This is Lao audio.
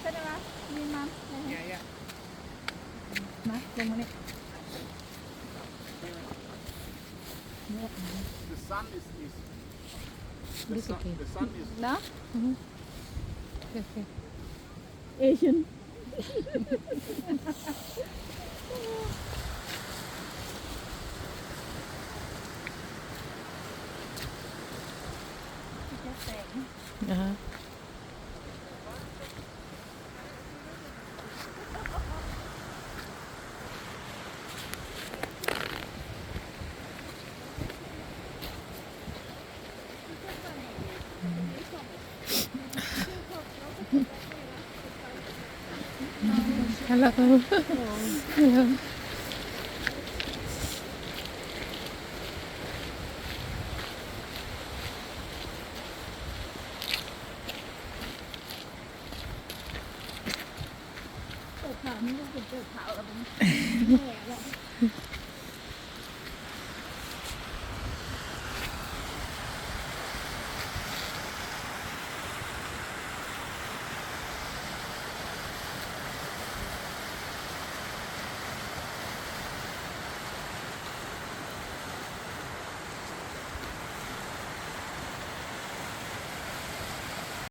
Can I ask me, Mom? Yeah, yeah. ມາ ລົງມານີ້. The sun is, is, the sun, the sun is. ເນາະ ອືຮຶ ໂອເຄ Asian. Just saying. ອາຮະ. ເປີດຝາ ມັນກໍເປັນເປີດຝາ ແລ້ວມັນແຫ້ງແລ້ວ.